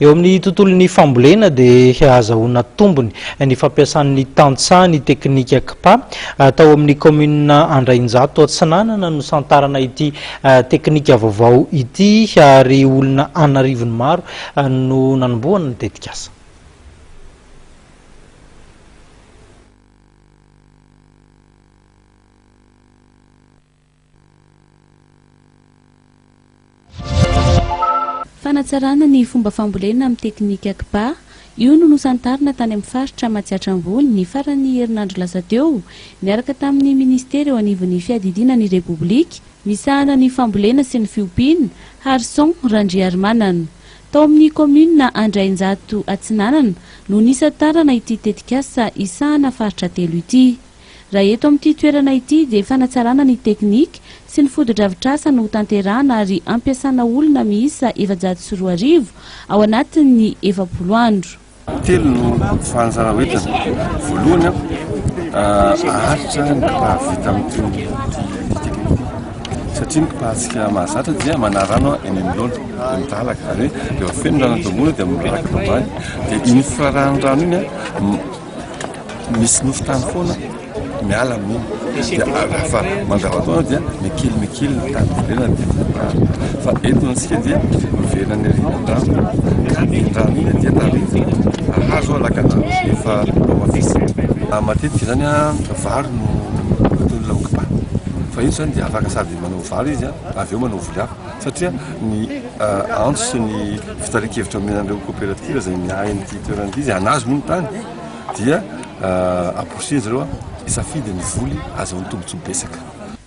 Eo amin'ny tontolon'ny fambolena dia ahazahoana tombony ny fampiasan'ny tantsaha ny teknika CPA. Tao amin'ny kaominina Andrainjato Atsinanana no santarana ity teknika vaovao ity ary olona an'arivony maro no nanombohana ny tetikasa. Fanatsarana ny fomba fambolena amin'ny teknika CPA, io no nosantarina tany amin'ny faritra Matsiatra Ambony ny faran'ny herinandro lasa teo, niaraka tamin'ny minisitera eo anivon'ny fiadidiana ny Repoblika, misahana ny fambolena sy ny fiompiana, Harison Randriarimanana. Tao amin'ny kaominina Andrainjato Atsinanana no nisantarana ity tetikasa hisahana faritra telo ity. Raha eto amin'ity toerana ity dia fanatsarana ny teknika sy ny fotodrafitrasa no hotanterahana ary hampiasana olona miisa 2400 ao anatin'ny 40 andro. Telo no fanjara hoentina. Voalohany, aharitra ny kipà vita amin'ity teknika ity. Satria ny kipàntsika mahazatra dia manarano eny anoloana, dia mitalaka. Izany hoe rehefa feno ny rano ato ambony dia miraraka ato ambany. Dia iny firarahan'ny rano iny Misy nofon-tany foana miala amin'iny. Dia rehefa mandavan-taona dia mikely mikely ny tany volena dia vokarina. Fa eto antsika dia miverina any aoriana ny rano ka iny rano iny dia taritina hahazo lakandrano efa hamafisina. Matetika izany vary no ataon'ny olona mikipa. Fa eto izany dia afaka sady manao vary izy avy eo manao voly hafa satria ny antso sy ny fitarihan-kevitra omena an'ireo coopérative izay miahy an'ity toerana ity izay hanazo moa ny tany dia amporisihina zareo hisafidy ny voly azahoany tombotsoa betsaka.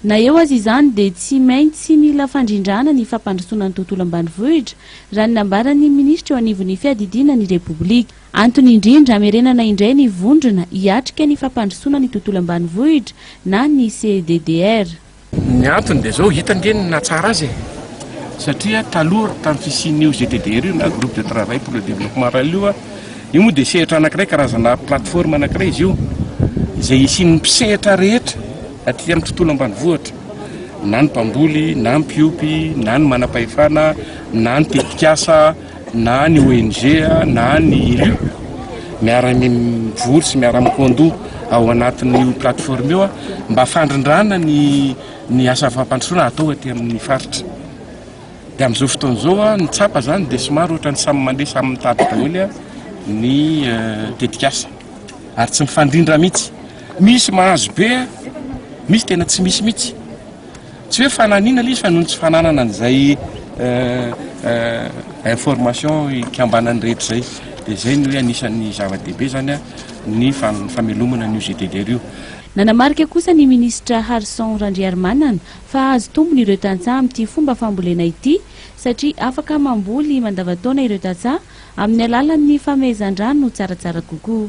Na eo aza izany dia tsy maintsy mila fandrindrana ny fampandrosoana ny tontolo ambanivohitra, raha ny nambaran'ny minisitra eo anivon'ny fiadidiana ny Repoblika. Antony indrindra hamerenana indray ny vondrona hiatrika ny fampandrosoana ny tontolo ambanivohitra na ny CDDR. Ny antony dia izao, hita ange ny nahatsara azy e! Satria taloha tamin'ny fisian'io GTDR io na Groupe de Travail pour le Développement Rural io, io moa dia sehatra anankiray, karazana plateforme anankiray izy io, izay isian'ny mpisehatra rehetra aty amin'ny tontolo ambanivohitra, na ny mpamboly, na ny mpiompy, na ny manam-pahefana, na ny tetikasa, na ny ONG, na ny élu, miara-mivory sy miara-mikohandoha ao anatin'io plateforme io mba fandrindrana ny ny asa fampandrosoana atao aty amin'ny faritra. Dia amin'izao fotoana izao ny tsapa izany dia somary ohatran'ny samy mandeha samy mitady daholo ny tetikasa ary tsy mifandrindra mihitsy. Misy mahazo be, misy tena tsy misy mihitsy. Tsy hoe fananiana ilay izy fa noho ny tsy fananana an'izay information ikambanan'ny rehetra izay. Dia izay no hoe anisan'ny zava-dehibe izany ny famelomana an'io GTDR io. Nanamarika kosa ny minisitra Harison Randriarimanana fa hahazo tombony ireo tantsaha amin'ity fomba fambolena ity satria afaka mamboly mandavantaona ireo tantsaha amin'ny alalan'ny famehezan-drano tsaratsara kokoa.